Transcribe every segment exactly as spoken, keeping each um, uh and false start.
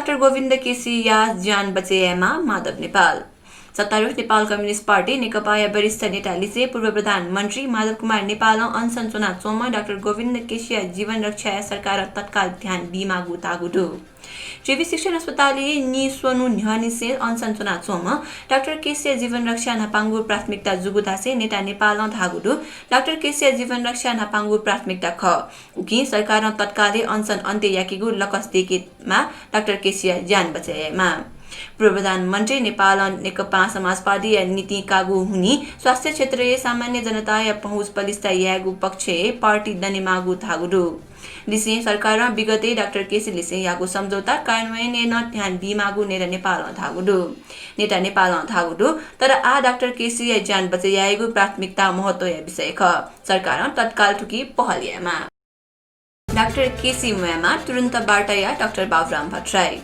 डाक्टर गोविन्द केसीया ज्यान बचय् यायेमाः माधव नेपाल। सत्तारूढ नेपाल कम्युनिस्ट पार्टी नेकपाया वरिष्ठ नेता लिसें पूर्व प्रधानमन्त्री माधव कुमार नेपालं अनसन च्वनाच्वंम्ह डाक्टर गोविन्द केसीया जीवन रक्षाय् सरकारं तत्काल ध्यान बीमाःगु धाःगु दु। त्रिवि शिक्षण अस्पतालय् नीस्वन्हु न्ह्यःनिसें अनसन च्वनाच्वंम्ह डाक्टर केसीया जीवन रक्षा न्हापांगु प्राथमिकता जूगु धासें नेता नेपालं धाःगु दु। डाक्टर केसीया जीवन रक्षा न्हापांगु प्राथमिकता खः। उकिं सरकारं तत्कालय् अनसन अन्त्य याकेगु लकस दय्केमाः डाक्टर केसीया ज्यान बचय् यायेमाः। पूर्व प्रधानमन्त्री नेपालं नेकपा समाजवादीया निंतिं काःगु हुनिं स्वास्थ्य क्षेत्रय् सामान्य जनताया पहुँच पलिस्था यायेगु पक्षय् पार्टी दनेमाःगु धाःगु दु। लिसें सरकारं विगतय् डाक्टर केसी लिसें याःगु सम्झौता कार्यान्वयनय् नं ध्यान बीमाःगु नेता नेपालं धाःगु दु। नेता नेपालं धाःगु दु, तर आः डाक्टर केसीया ज्यान बचय् यायेगु प्राथमिकता महत्वया विषय खः। सरकारं तत्काल थुकी पहल यायेमाः। डाक्टर केसी म्वायेमाः, तुरुन्त वार्ता या डाक्टर बाबुराम भट्टराई।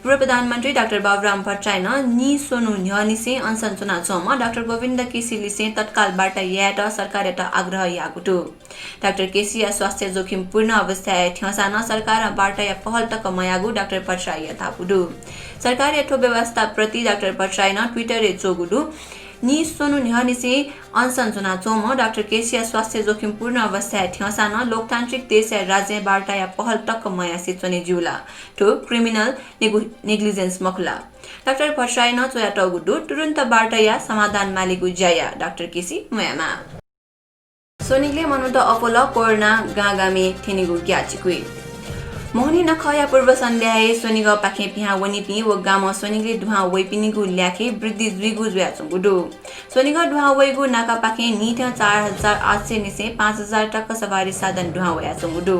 पूर्व प्रधानमन्त्री डाक्टर बाबुराम भट्टराईनं नीस्वन्हु न्ह्यःनिसें अनसन च्वनाच्वंम्ह डाक्टर गोविन्द केसी लिसें तत्काल वार्ता यायेत सरकारयात आग्रह याःगु दु। डाक्टर केसीया स्वास्थ्य जोखिमपूर्ण अवस्थाय् थ्यंसां नं सरकारं वार्ताया पहल तक मयाःगु डाक्टर भट्टराईया धाःगु दु। सरकारया थ्व व्यवस्थाप्रति डाक्टर भट्टराईनं Twitter-य् च्वःगु दु। नीस्वन्हु न्ह्यःनिसें अनसन च्वनाच्वंम्ह डाक्टर केसीया स्वास्थ्य जोखिमपूर्ण अवस्थाय् थ्यंसां नं लोकतान्त्रिक देशया राज्यं वार्ताया पहल तक मयासें च्वने ज्यू ला? थ्व criminal नेगु-, negligence मखु ला? डाक्टर भट्टराईनं च्वयातःगु दु, तुरुन्त वार्ता या, समाधान मालेगु ज्या या, डाक्टर केसी म्वायेमाः। स्वनिगलय् मनूत अप्वल, कोरोना गांगामय् थ्यनीगु ग्याःचिकुइ। मोहनी नखःया पूर्व सन्ध्याय् स्वनिगःपाखें पिहां वनीपिं व गामं स्वनिगलय् दुहां वइपिनिगु ल्याखय् वृद्धि जुइगु जुयाच्वंगु दु। स्वनिगः दुहां वइगु नाकापाखें न्हिथं चार हजार आठ सय निसें पाँच हजार तक सवारी साधन दुहां वयाच्वंगु दु।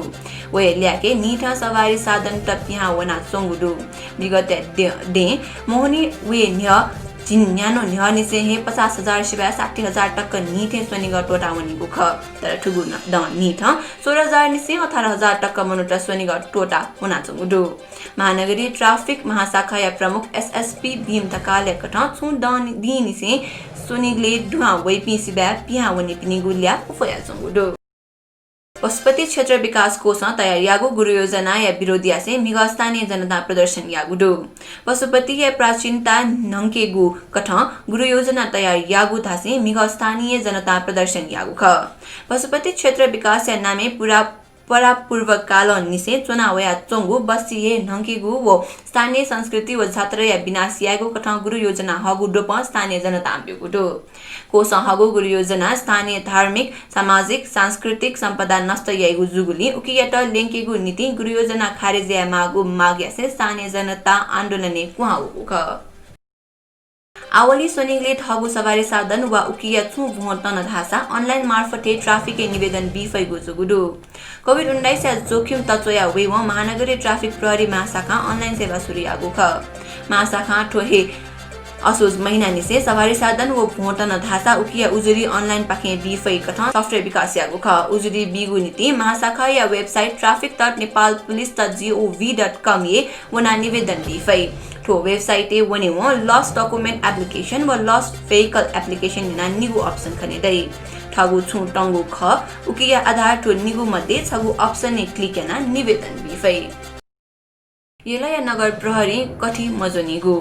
वया ल्याखय् न्हिथं सवारी साधनत पिहां वनाच्वंगु दु। विगतया दे-, दँय् मोहनी वये न्ह्यः झिंन्यान्हु न्ह्यःनिसें हे पचास हजार सिबय् साठी हजार तक न्हिथं स्वनिगः त्वःता वनीगु खः। तर थुगु न-, दँ न्हिथं सोह्र हजार निसें अठार हजार तक मनूत स्वनिगः त्वःता वनाच्वंगु दु। महानगरीय ट्राफिक महाशाखाया प्रमुख एसएसपी भीम ढकालया कथं छुं दँ नि-, दिंनिसें स्वनिगलय् दुहां वइपिं सिबय् पिहां वनीपिनिगु ल्याः अप्वयाच्वंगु दु। पशुपति क्षेत्र विकास कोषं तयार याःगु गुरुयोजनाया विरोध यासें म्हिगः स्थानीय जनतां प्रदर्शन याःगु दु। पशुपतिया प्राचीनता न्हंकेगु कथं गुरुयोजना तयार याःगु धासें म्हिगः स्थानीय जनतां प्रदर्शन याःगु खः। पशुपति क्षेत्र विकासया नामय् पुरा परापूर्वकालंनिसें च्वना वयाच्वंगु बस्ती हे न्हंकेगु व स्थानीय संस्कृति व जात्राया विनाश यायेगु कथं गुरुयोजना हःगु द्वपं स्थानीय जनतां ब्यूगु दु। कोषं हःगु गुरुयोजना स्थानीय धार्मिक, सामाजिक, सांस्कृतिक सम्पदा नष्ट याइगु जूगुलिं उकियात ल्यंकेगु निंतिं गुरुयोजना खारेज यायेमाःगु माग यासें स्थानीय जनता आन्दोलनय् कुहां वःगु खः। आवली स्वनिगलय् थःगु सवारी साधन वा उकिया छुं भ्वं तन धाःसा online मार्फत हे ट्राफिकय् निवेदन बी फइगु जूगु दु। कोभिड उन्नाइसया जोखिम तच्वया वइवं महानगरीय ट्राफिक प्रहरी महाशाखां online सेवा सुरु याःगु खः। महाशाखां थ्व हे असोज महिनानिसें सवारी साधन व भ्वं तन धाःसा उकिया उजुरी online पाखें बी फइ कथं software विकास याःगु खः। उजुरी बीगु निंतिं महाशाखाया website traffic dot nepal police dot gov dot com-य् वनाः निवेदन बी फइ। थ्व website-य् वनेवं lost document application व lost vehicle application यानाः निगू option खने दइ। थःगु छुं तंगु खः, उकिया आधार थ्व निगू मध्ये छगू option-य् click यानाः निवेदन बी फइ। यलया नगर प्रहरीं कथि मज्वनीगु।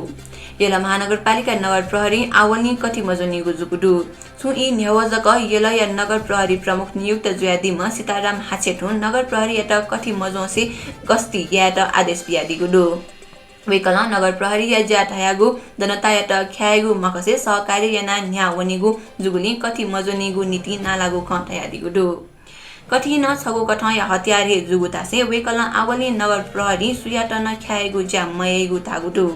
यल महानगरपालिका नगर प्रहरीं आवलीं कथि मज्वनीगु जूगु दु। छुं ई न्ह्यवः जक यलया नगर प्रहरी प्रमुख नियुक्त जुयादीम्ह सीताराम हाछेथुं नगर प्रहरीयात कथि मज्वंसे गस्ती यायेत आदेश बियादीगु दु। वय्कलं नगर प्रहरीया ज्या धयागु जनतायात ख्यायेगु मखसे सहकार्य यानाः न्ह्याः वनीगु जूगुलिं कथि मज्वनीगु नीति नालागु खँ धयादीगु दु। कथिं नं छगू कथंया हतियार हे जूगु धासें वय्कलं आवलीं नगर प्रहरीं सुयात नं ख्यायेगु ज्या मयाइगु धाःगु दु।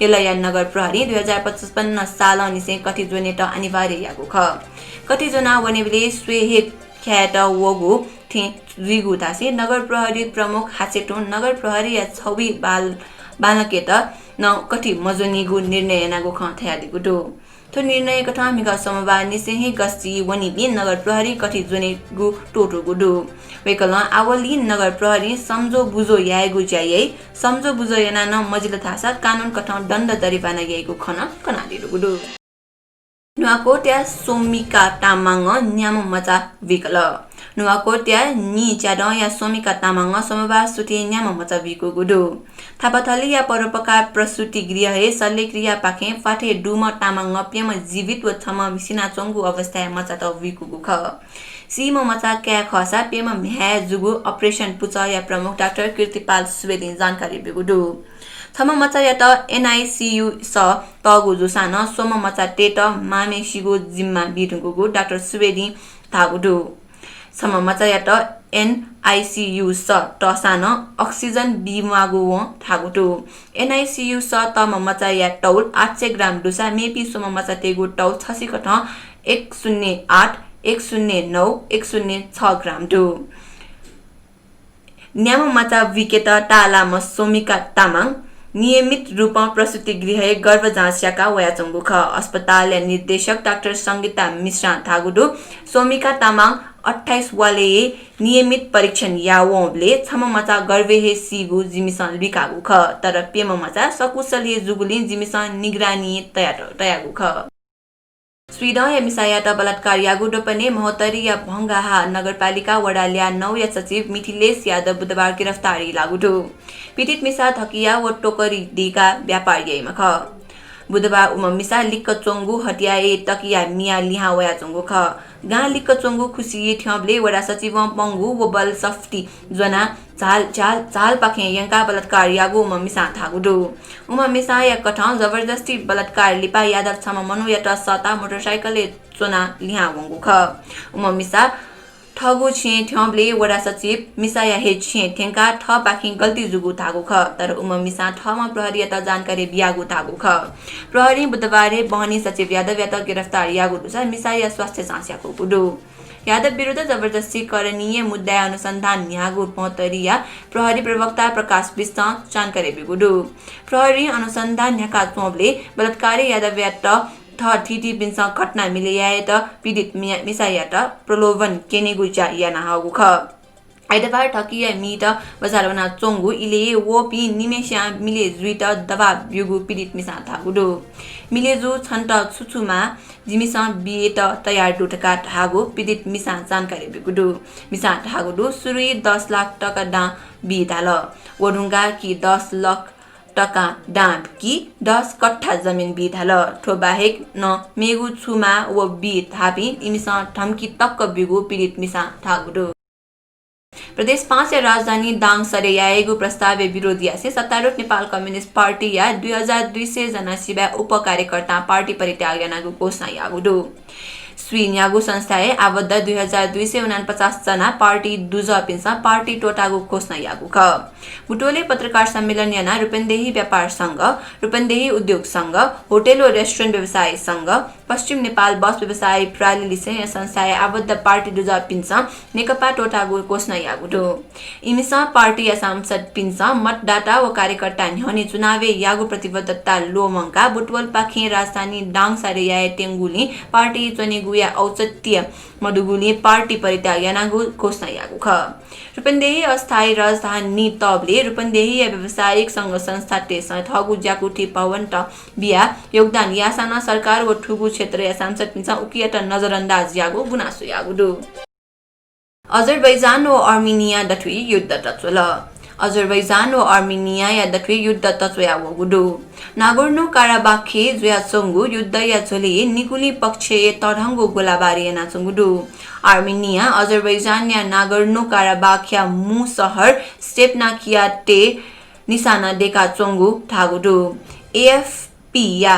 यलया नगर प्रहरीं दुई हजार पचपन्न सालंनिसें कथि ज्वनेत अनिवार्य याःगु खः। कथि ज्वनाः वनेबलय् स्वये हे ख्यायेत वःगु थें जुइगु धासें नगर प्रहरी प्रमुख हाछेथुं नगर प्रहरीया छगू बाल-, बालकयात नं कथि मज्वनीगु निर्णय यानागु खँ धयादीगु दु। थ्व निर्णय कथं म्हिगः सोमबारनिसें हे गस्ती वनीपिं नगर प्रहरीं कथि ज्वनेगु त्वःतूगु दु। वय्कलं आवलीं नगर प्रहरीं सम्झो बुझो यायेगु ज्या याइ, सम्झो बुझो यानाः नं मजिल धाःसा कानून कथं दण्ड जरिवाना याइगु खँ नं कनादीगु दु। नुवाकोटया सोमिका तामाङं न्याम्ह मचा बुइकल। नुवाकोटया नीच्यादँया सोमिका तामाङं सोमबार सुथय् न्याम्ह मचा बुइकूगु दु। थापाथलीया परोपकार प्रसुति गृहय् शल्यक्रियापाखें प्वाथय् दुम्ह तामाङं प्यम्ह जीवित व छम्ह सिनाच्वंगु अवस्थाय् मचात बुइकूगु खः। सीम्ह मचा काय् खःसा प्यम्ह म्ह्याय् जूगु operation पुचःया प्रमुख डाक्टर कीर्तिपाल सुवेदीं जानकारी ब्यूगु दु। छम्ह मचायात एनआइसियु सः तःगु जूसां नं स्वम्ह मचातय्त मांम्हेसिगु जिम्मा बीधुंकूगु डाक्टर सुवेदीं धाःगु दु। छम्ह मचायात एनआइसियु सः तःसां नं oxygen बीम्वाःगु वं धाःगु दु। एनआइसियु सः तःम्ह मचाया तौल आठ सय ग्राम दुसा मेपिं स्वम्ह मचातय्गु तौल छसिकथं एक शून्य आठ, एक शून्य नौ, एक शून्य छ ग्राम दु। न्याम्ह मचा बुइकेत ताःलाःम्ह सोमिका तामाङ नियमित रूपं प्रसुति गृहय् गर्भ जाँच याका वयाच्वंगु खः। अस्पतालया निर्देशक डाक्टर संगीता मिश्रां धाःगु दु, सोमिका तामाङ अट्ठाइस वालय् नियमित परीक्षण याः वंबलय् छम्ह मचा गर्भय् हे सीगु जिमिसं लुइकागु खः, तर प्यम्ह मचा सकुशल हे जूगुलिं जिमिसं निगरानी तया-, तयागु खः। स्वीदँया मिसायात बलात्कार याःगु द्वपनय् महोत्तरीया भंगाहा नगरपालिका वडा ल्याः नौया सचिव मिथिलेश यादव बुधबार गिरफ्तारी लाःगु दु। पीडित मिसा धकिया व टोकरी दय्काः व्यापार याइम्ह खः। बुधबार उम्ह मिसा लिक्क च्वंगु हटियाय् तकिया मियाः लिहां वयाच्वंगु खः। गां लिक्क च्वंगु खुसिइ थ्यंबलय् वडा सचिवं पंगु व बलसफ्टी ज्वनाः झाल, झाल, झालपाखें यंकाः बलात्कार याःगु उम्ह मिसां धाःगु दु। उम्ह मिसाया कथं जबरजस्ती बलात्कार लिपा यादव छम्ह मनूयात सःताः मोटरसाइकलय् च्वनाः लिहां वंगु खः। उम्ह मिसा थःगु छेँय् थ्यंबलय् वडा सचिव मिसाया हे छेँय् थ्यंकाः थःपाखें गल्ती जूगु धाःगु खः, तर उम्ह मिसां थःम्हं प्रहरीयात जानकारी बियागु धाःगु खः। प्रहरीं बुधबार हे बहनी सचिव यादवयात गिरफ्तार याःगु दुसा मिसाया स्वास्थ्य जाँच याकूगु दु। यादव विरुद्ध जबरजस्ती करणीय मुद्दाया अनुसन्धान न्ह्याःगु महोत्तरीया प्रहरी प्रवक्ता प्रकाश विष्टं जानकारी ब्यूगु दु। प्रहरीं अनुसन्धान न्ह्याका च्वंबलय् बलात्कारी यादवयात थः थीथीपिन्सं घटना मिले यायेत पीडित मिया-, मिसायात प्रलोभन क्यनेगु ज्या यानाहःगु खः। आइतबार थकिया मीत बजार वनाच्वंगु इलय् वःपिं निम्हस्यां मिले जुइत दबाब ब्यूगु पीडित मिसां धाःगु दु। मिले जू, छन्त छु छु माः, जिमिसं बियेत तयार दु धकाः धाःगु पीडित मिसां जानकारी ब्यूगु दु। मिसां धाःगु दु, सुरुइ दस लाख तका दां बी धाल। व धुंकाः कि दस लाख तका दां कि दस कट्ठा जमिन बी धाल। थ्व बाहेक नं मेगु छु माः व बी धाःपिं इमिसं धम्की तक ब्यूगु पीडित मिसां धाःगु दु। प्रदेश पाँचया राजधानी दाङ सरे यायेगु प्रस्तावय् विरोध यासें सत्तारूढ नेपाल कम्युनिस्ट पार्टीया दुई हजार दुई सय जना सिबें उप कार्यकर्तां पार्टी परित्याग यानागु घोषणा याःगु दु। स्वीन्यागू संस्थाय् आबद्ध दुई हजार दुई सय उनापचास जना पार्टी दुजःपिन्सं पार्टी त्वःतागु घोषणा याःगु खः। बुटवलय् पत्रकार सम्मेलन यानाः रूपन्देही व्यापार संघ, रूपन्देही उद्योग संघ, होटल व रेस्टुरेन्ट व्यवसायी संघ, पश्चिम नेपाल बस व्यवसायी प्रणाली लिसेंया संस्थाय् आबद्ध पार्टी दुजःपिन्सं नेकपा त्वःतागु घोषणा याःगु दु। इमिसं पार्टीया सांसदपिन्सं मतदाता व कार्यकर्ता न्ह्यःने चुनावय् याःगु प्रतिबद्धता ल्वःमंकाः बुटवलपाखें राजधानी दाङ सरे यायेत्यंगुलिं पार्टी च्वनेगुया औचित्य मदुगुलिं पार्टी परित्याग यानागु घोषणा याःगु खः। रूपन्देही अस्थायी राजधानी तःबलय् रूपन्देहीया व्यावसायिक संघ संस्थातय्सं थःगु ज्याकुथि भवनत बियाः योगदान याःसां नं सरकार व थुगु क्षेत्रया सांसदपिन्सं उकियात नजरअन्दाज याःगु गुनासो याःगु दु। अजरबैजान व अर्मेनिया दथुइ युद्ध तच्वल। अजरबैजान व अर्मेनियाया दथुइ युद्ध तच्वया वःगु दु। नागोर्नो काराबाखय् जुयाच्वंगु युद्धया झ्वलय् निगुलिं पक्षय् तःधंगु गोलाबारी यानाच्वंगु दु। अर्मेनियां अजरबैजानया नागोर्नो काराबाखया मू शहर स्टेपनाकियातय् निशाना दय्काच्वंगु धाःगु दु। एएफपीया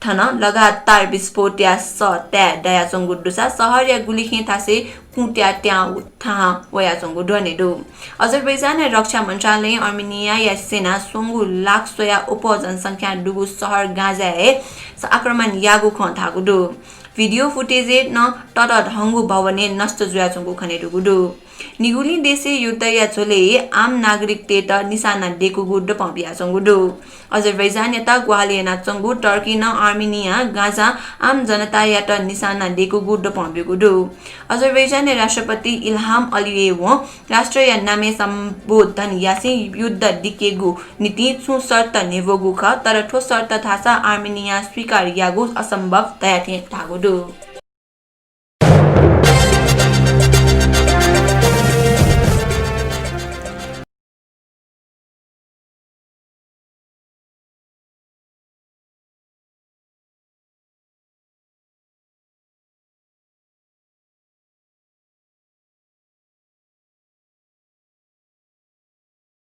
थन लगातार विस्फोटया सः ताये दयाच्वंगु दुसा शहरया गुलिखें थासय् कुँत्या त्यां थाहां वयाच्वंगु ध्वनि दु। अजरबैजानया रक्षा मन्त्रालयं अर्मेनियाया सेनां स्वंगू लाख स्वयाः अप्वः जनसंख्या दुगु शहर गाजाय् आक्रमण याःगु खँ धाःगु दु। भिडियो फुटेजय् नं ततःधंगु भवनय् नष्ट जुयाच्वंगु खनेदुगु दु। निगुलिं देशय् युद्धया झ्वलय् आम नागरिकतय्त निशाना दय्कूगु द्वपं बियाच्वंगु दु। अजरबैजानयात ग्वाहालि यानाच्वंगु टर्कीं नं आर्मेनियां गाजां आम जनतायात निशाना दय्कूगु द्वपं ब्यूगु दु। अजरबैजानया राष्ट्रपति इल्हाम अलियेवं राष्ट्रया नामय् सम्बोधन यासें युद्ध दिकेगु निंतिं छुं शर्त न्ह्यब्वःगु खः, तर थ्व शर्त धाःसा आर्मेनियां स्वीकार यायेगु असम्भव धयाथें धाःगु दु।